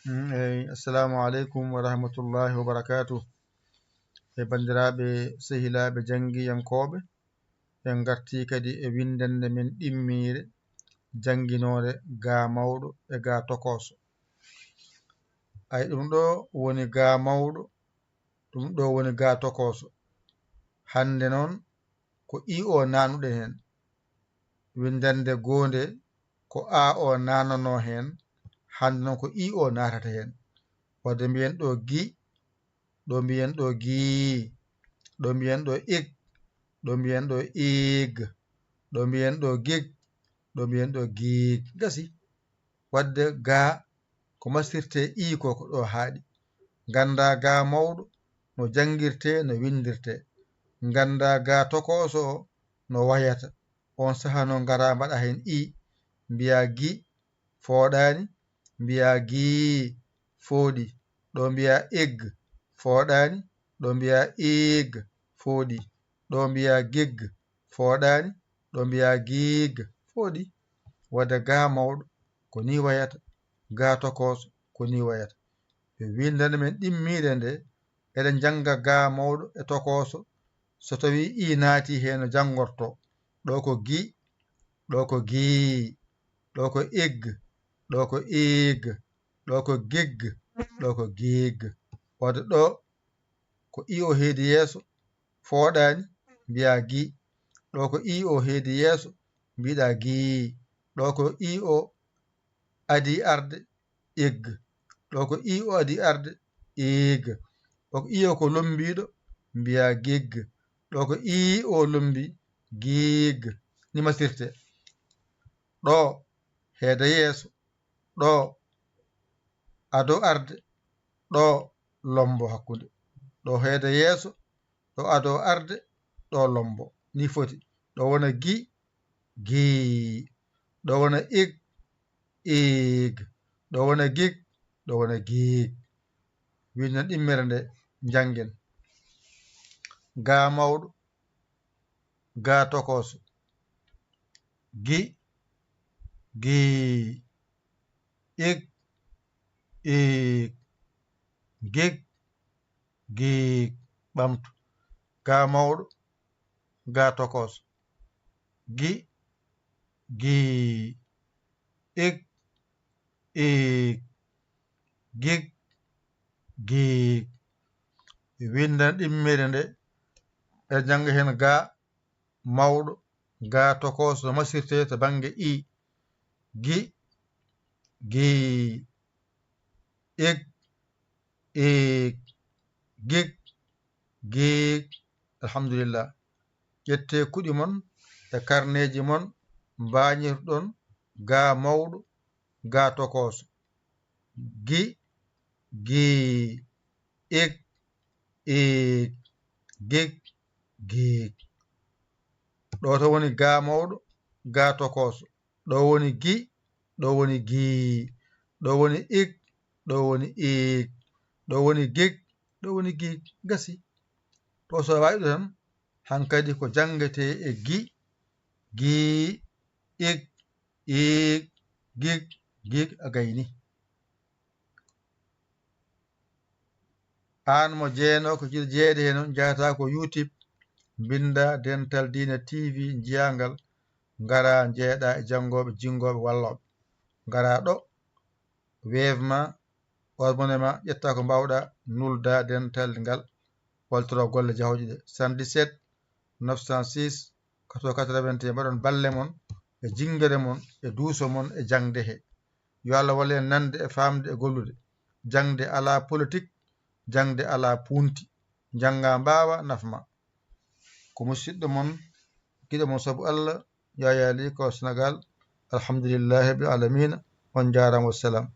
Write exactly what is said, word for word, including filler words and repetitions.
Mm, eyi, assalamu aleykum wa rahmatullahi wa barakatuh. E banndiraaɓe, sehilaaɓe, janngiyankooɓe, en ngartii kadi e winndannde men ɗimmiire, jannginoore gaa mawɗo e gaa tokooso. Ay, ɗum ɗo woni gaa mawɗo, ɗum ɗo woni gaa tokooso. Hannde noon, ko i o naanuɗen heen. Winndannde goo nde, ko a o naananoo heen, hannde noon ko i o naatata heen. Wadde mbiyen ɗo gi, ɗo mbiyen ɗo gii, ɗo mbiyen ɗo ik, ɗo mbiyen ɗo iig, ɗo mbiyen ɗo gig, ɗo mbiyen ɗo giig. Gasi. Wadde gaa ko mastirtee ii ko, ko ɗo haaɗi. Nganndaa gaa mawɗo no janngirtee, no winndirtee. Nganndaa gaa tokooso o no wayata. Oon sahaa noon ngaraa mbaɗa heen ii, mbiyaa gi, fooɗaani, mbiyaa gii, fooɗi. Ɗo mbiyaa ig, fooɗaani, ɗo mbiyaa iig, fooɗi. Ɗo mbiyaa gig, fooɗaani, ɗo mbiyaa giig, fooɗi. Wadde gaa mawɗo ko nii wayata, gaa tokooso ko nii wayata. E winndannde men ɗimmiire nde, eɗen njannga gaa mawɗo e tokooso, so tawii i naati heen no janngortoo. Ɗo ko gi, ɗo ko gii, ɗo ko ig, ɗo ko iig, ɗo ko gig, ɗo ko giig. Wadde ɗo ko i o heedi yeeso, fooɗaani, mbiyaa gi. Ɗo ko i o heedi yeeso, mbiɗaa gii. Ɗo ko i o adii arde, ig. Ɗo ko i o adii arde, iig. Ɗo ko i o ko lommbiiɗo, mbiyaa gig. Ɗo ko i o lommbi, giig. Ni masirte. Ɗo heeda yeeso, ɗo ado arde, ɗo lommbo hakkunde. Ɗo heeda yeeso, ɗo ado arde, ɗo lommbo. Ni foti. Ɗo wona gi, gii. Ɗo wona ig, iig. Ɗo wona gig, ɗo wona giig. Winndannde ɗimmiire nde, njanngen. Gaa mawɗo, gaa tokooso. Gi, gii. Ik, iik. Gig, giig. Ɓamtu. Gaa mawɗo, gaa tokooso. Gi, gii. Ik, iik. Gig, giig. Winndannde ɗimmiire nde, eɗen njannga heen gaa mawɗo, gaa tokooso no masirtee to bannge i. Gi, gii. Ik, iik. Gig, giig. Alhamdulillah. Ƴettee kuɗi mon e karneeji mon, mbaañirɗon gaa mawɗo, gaa tokooso. Gi, gii. Ik, iik. Gig, giig. Ɗo to woni gaa mawɗo, gaa tokooso. Ɗo woni gi, ɗo woni gii. Ɗo woni ik, ɗo woni iik. Ɗo woni gig, ɗo woni giig. Gasi. To so waawi ɗo tan, hankadi ko janngetee e gi, gii, ik, iik, gig, giig, a gayni. Aan mo jeenoo ko jiɗa jeyeede heen on, njahataa ko YouTube, mbinndaa Dental Diine T V, njiyaa ngal, ngaraa njeeɗaa e janngooɓe, jinngooɓe, wallooɓe. Ngaraa ɗo, weef ma, abonné ma, ƴettaa ko mbaawɗaa, nuldaa dental ngal, waltoro golle jahooje ɗe. Soixante-dix-sept, neuf cent six, quatre-vingts, quatre-vingt-un, mbaɗon balle mon e jinngere mon e duuso mon e jaŋde he. Yo Allah wallu en nande e faamde e gollude. Jaŋde alaa politik, jaŋde alaa puunti. Njannga mbaawa nafma. Ko musiɗɗo mon, giɗo mon sabu Allah, Yaya Ly ko Senegal. Alhamdulillahi rabbil alamina. On njaaraama, wassalam.